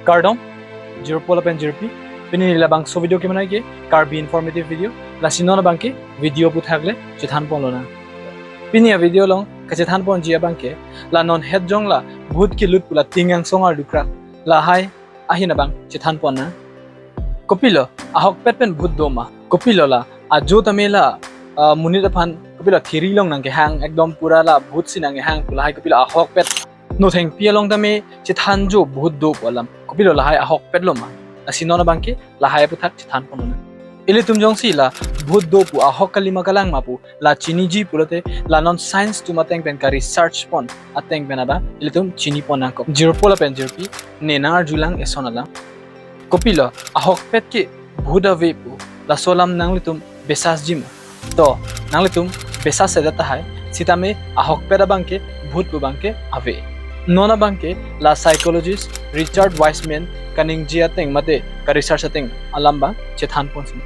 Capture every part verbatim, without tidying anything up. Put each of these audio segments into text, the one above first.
Kardom, jirpo lapen jirpi, pini labangso video ke manai ke Karbi informative video, lasi non abangke video aputhak le chethan ponlonang. Pini a-video along kachethan ponji abangke, la non het jong la bhut kelut pu la Tingang Songar Lukrak, lahai ahin abang chethan ponnang. Kopilo ahokpet pen bhut do ma? Kopilo la ajo tame la, ah, monit aphan kopilo thiri along nangkehang, ekdom pura la bhut si nangkehang pu lahai kopilo ahokpet? Nothengpi along tame chethanjo bhut do pu alam. Kopilo lahai ahokpet lo ma? Lasi non abangke lahai aputhak chethan ponlonang. Ilitum jongsi la bhut do pu ahok kalima kalang ma pu la chiniji pulote, la non science atum ateng pen ka-research pon ateng pen abang ilitum chini ponnangkok. Jirpo lapen jirpi, ne nang-arjulang eson alam. Kopilo ahokpet ke bhut ave pu, laso alam nanglitum biswasji ma? To, nanglitum biswassedet tahai, sitame ahokpet abangke bhut pu abangke ave. Non abangke la psychologist Richard Wiseman kaningje ateng mate ka-research ateng alam abang chethan ponsi.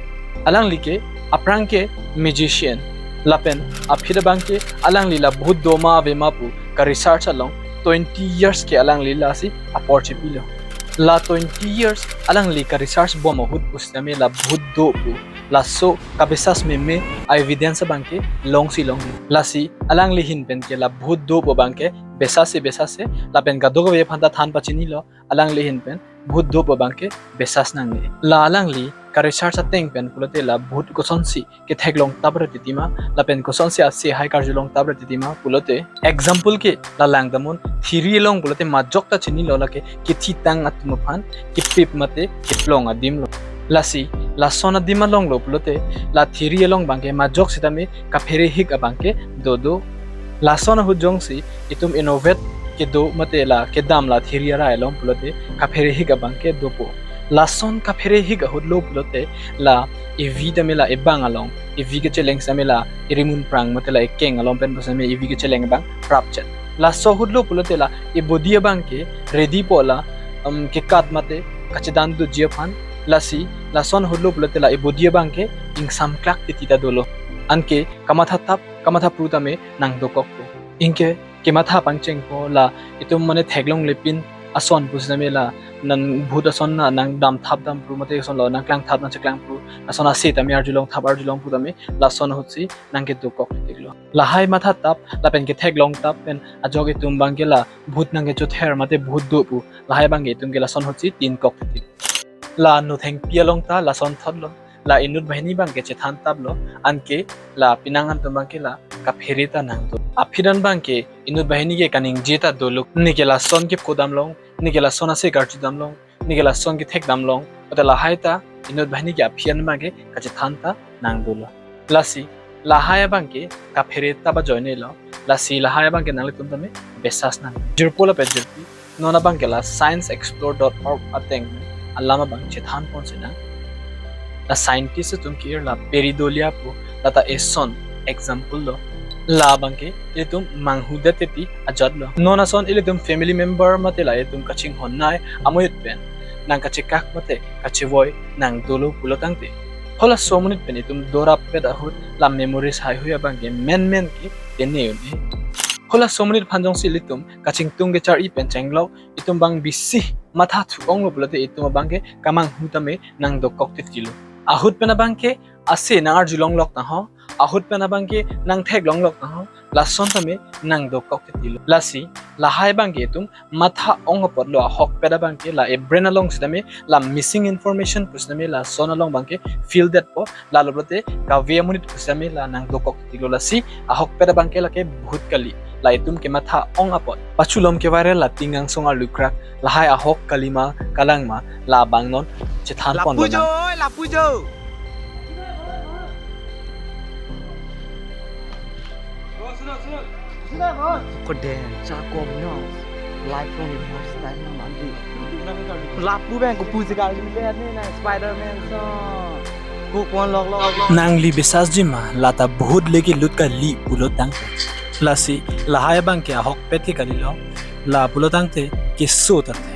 Alangli ke aphrang ke magician, lapen aphi abangke alangli la bhut do ma ave ma pu ka-research along twenty years ke alangli lasi apor chepilo. La twenty years alangli ka-research bom ahut pusitame la bhut do pu, laso kabiswas meme a-evidence abangke longsi longlo. Lasi alangli ahin pen ke la bhut do pu abangke biswasse biswasse, lapen kadokave aphanta than pachinilo, alangli ahin pen bhut do pu abangke biswas nangne. La alangli ka-research ateng pen pulote la bhut kosonsi ketheklong tap ra titi ma, lapen kosonsi ase hai karjulong tap ra titi ma pulote, example ke la lang damnon, thiri along pulote majok ta chinilo, lake kethitang atum aphan kepip mate keplong adim lo. Lasi lason adim along lo pulote la thiri along abangke majok sitame kaphere hik abangke dodo. Lason ahut jongsi itum innovate kedo mate la kedam la thiri arai along pulote kaphere hik abangke dopo. Lason kaphere hik ahut lo pulote la evi tame la ebang along, evi kecheleng sitame la irimun prang mate la ekeng along pen pusitame evi kecheleng abang prapchet. Laso ahut lo pulote la e-body abangke ready po la, um, kekat mate kachedan doji aphan. Lasi lason ahut lo pulote la e-body abangke ingsamklak titi ta dolo. Anke kamatha tap, kamatha pru tame nang dokokpo. Anke kematha pangchengpo, la itum mane theklongle pin ason pusitame la nang bhut ason na nang dam thap dam pru mate ason lo nang klang thap nang cheklang pru, ason ase tame arjulong thap arjulong pru tame lason ahutsi nang kedokok titiklo. Lahai matha tap lapen ketheklong tap pen ajok itum abangke la bhut nang kechother mate bhut do pu, lahai abangke itum ke lason ahutsi tinkok titik. La nothengpi along ta lason thotlo. La inut banghini abangke chethan taplo, anke la pinang atum abangke la kaphere ta nang do. Aphi an abangke inut banghini ke kaningje ta dolo. Neke lason kepho damlong, neke lason ase karju damlong, neke lason kethek damlong, mate lahai ta inut banghini ke aphi an abangke kachethan ta nang dolo. Lasi lahai abangke kaphere tap ajoine lo. Lasi lahai abangke nanglitum tame biswas nang. Jirpo lapen jirpi, non abangke la science explore dot org ateng alam abang chethan ponsinang. La scientist atum ke-ir la pareidolia pu, lata eson example lo. La abangke ilitum manghudet titi ajat lo. Non ason ilitum family member mate la ilitum kachinghon nai amoit pen nang kachekak mate kachevoi nang dolo pulo tangte, halaso amonit pen itum dorap pet ahut la memories haihui abangke menmen ke tene un-e. Halaso amonit aphan jongsi ilitum kachingtung kechar-i pen chenglok, itum abang bisi matha thu-onglo pulote itum abangke kamanghu tame nang dokok titilo. Ahut pen abangke ase nang arjulonglok tangho, ahut pen abangke nang theklonglok tangho, lason tame nang dokok titilo. Lasi lahai abangke itum matha ong apotlo, ahokpet abangke la e-brain along sitame la missing information pusitame lason along abangke fill detpo, lalo pulote kave amonit pusitame la nang dokok titilo. Lasi ahokpet abangke lake bhut kali. La itum kematha ong apot. Pachulom ke-viral la Tingang Songar Lukrak, lahai ahok kalima kalangma, labang non chethan pon. Lapu jo, lapu jo. Kode, chakop no. Life from the first time no mandi. Lapu bang ko pusi kali le ni na Spider-Man so. Ko kon lok lok. Nangli biswasji ma, lata bhut le kelut kali pulo tang. Lasi lahai abangke ahokpet ke kalilo. La pulo tangte keso tate.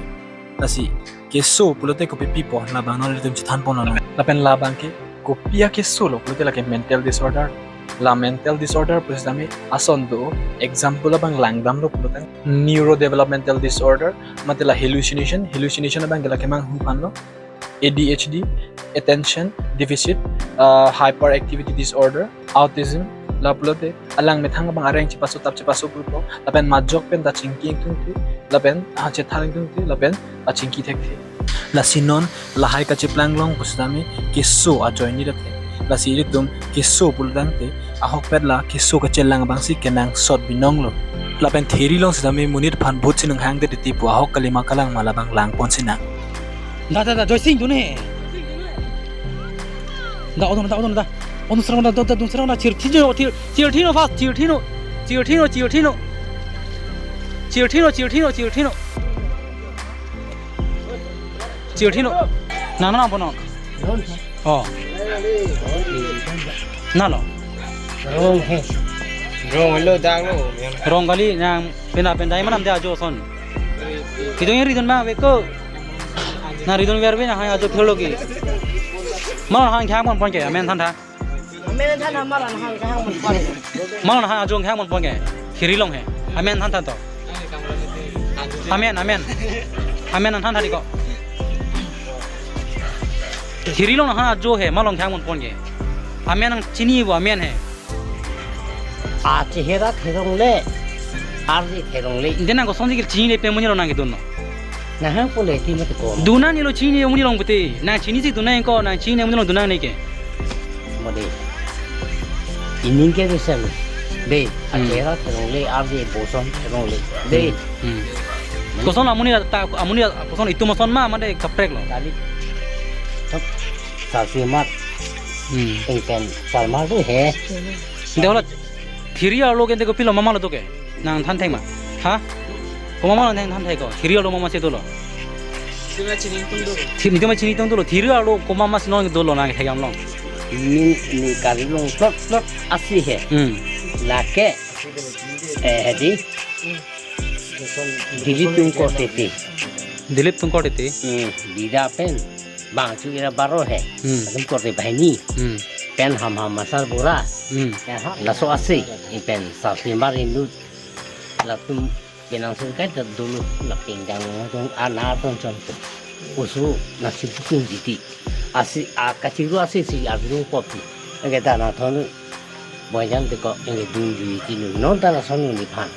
Lasi keso pulote kopi pipo, labang non ilitum chethan ponlonang. Lapen labangke kopi akeso lo pulote lake mental disorder. La mental disorder pusitame ason do, example abang langdamlo pulotangte neurodevelopmental disorder, mate la hallucination, hallucination abang ke la kemanghu aphanlo, A D H D, attention deficit, uh, hyperactivity disorder, autism, la pulote alang methang abang areng chepaso tap chepaso pupo, lapen majok pen ta chingki ingtungthe, lapen ha chethar ingtungthe, lapen achingki thekthe. Lasi non lahai kacheplang long pusitame keso ajoine dathe. Lasi ilitum keso pulotangte ahokpet la keso kachelang abangsi kenangsot binonglo. Lapen thiri long sitame monit aphan bhut si nanghangde titi pu ahok kalima kalang ma labang langpon sinang. Da, da, da, Joysing dun he. Da, odon, da, odon, da. Odon serang da, da, da, dun serang da, chirthino, chir, chirthino fast, chirthino. Chirthino, chirthino. Chirthino, chirthino, chirthino. Chirthino. Nang, nang, bono. Oh. Nalo. Rong he. Rong lo dang lo. Rong kali nang pena pena imanam dia ajo son. Kidong yang ridon ma beko. Na ridon ver ve na hai ajo phelo ki. Malon hang khang mon pon ke amen than tha. Amen than na malon hang khang mon pon. Malon hang ajo khang mon pon ke. Thiri long he. Amen than tha to. Amen, amen. Amen nang than tha di ko. Thiri long hang ajo he, malon khang mon pon ke. Amen nang chini bo amen he. A chehera therongle, arje therongle. Inde nang kosonsi ke chinine pen amonit along nang kedunlo. Nahang pule ti mati ko. Dun nangne lo chinine amonit along pute. Nang chinisi dun nang ko, nang chinine amonit along dun nangne ke. Mode. Ining ke bisa lo. Be, a Hmm. chehera therongle, arje boson therongle. Be. Hmm. Koson amonit ta, amonit koson itum ason ma, mane kaprek lo. Kali. Tok. Sarpi mat. Hmm. Ingpen sarmar do he. Inde hola thiri arlo ke inde kopilo mama lo to ke. Nang than thek ma. Ha? Ko mama lo nang than thek ko. Thiri arlo mama si dolo. Sima chini tung do. Thiri tuma chini tung dolo. Thiri arlo ko mama si non dolo nang thek am long. Ni, ni kari long plot plot asi he. Hmm. Lake. Eh, hedi. Dilip tung korte te. Dilip tung korte te. Hmm. Dida pen. Bang chu ira baro he. Hmm. Atum korte banghini. Hmm. Pen ham ham masar bura. Hmm. Ya ha. Laso asi. Ipen sarpi mar inut. Latum kenangsot kai ta dolo la pingdang tung ana ton chon. Usu nasi puking diti. Asi a kachiru asi si arlung kopi. Ege ta na thon boyang te ko ege dung jui ti nu. Non ta lason nu ni phan.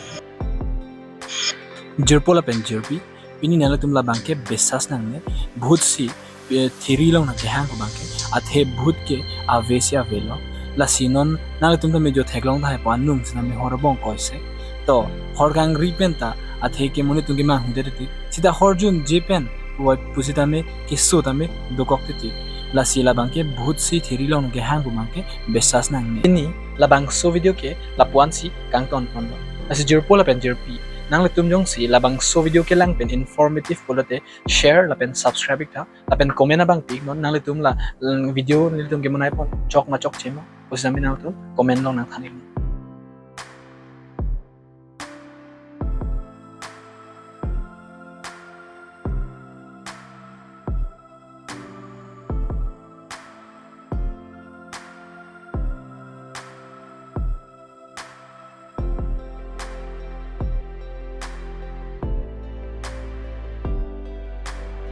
Jirpo lapen jirpi, pini nanglitum labang ke biswas nangne, bhut si, eh, thiri long nangkehang pu abang ke, athe bhut ke ave si avelo. Lasi non nanglitum tame jo theklong tahai pu anung sitame hor abong koise. To, hor kangri pen ta, athe ke monit atum kemanghude titi. Sita hor junje pen, wai pusitame, keso tame, dokok titi. Lasi labang ke bhut si thiri long nangkehang pu abang ke, biswas nangne. Pini, labangso video ke, lapu-an si, kangton ponlo. Lasi jirpo lapen jirpi. Nanglitum jongsi labangso video kelang pen informative pulote share lapen subscribe ik tha lapen comment abang pi non nanglitum la, mm, video nelitum kemanai pon chok ma chokche ma pusitame nanglitum comment along nangthan ik non.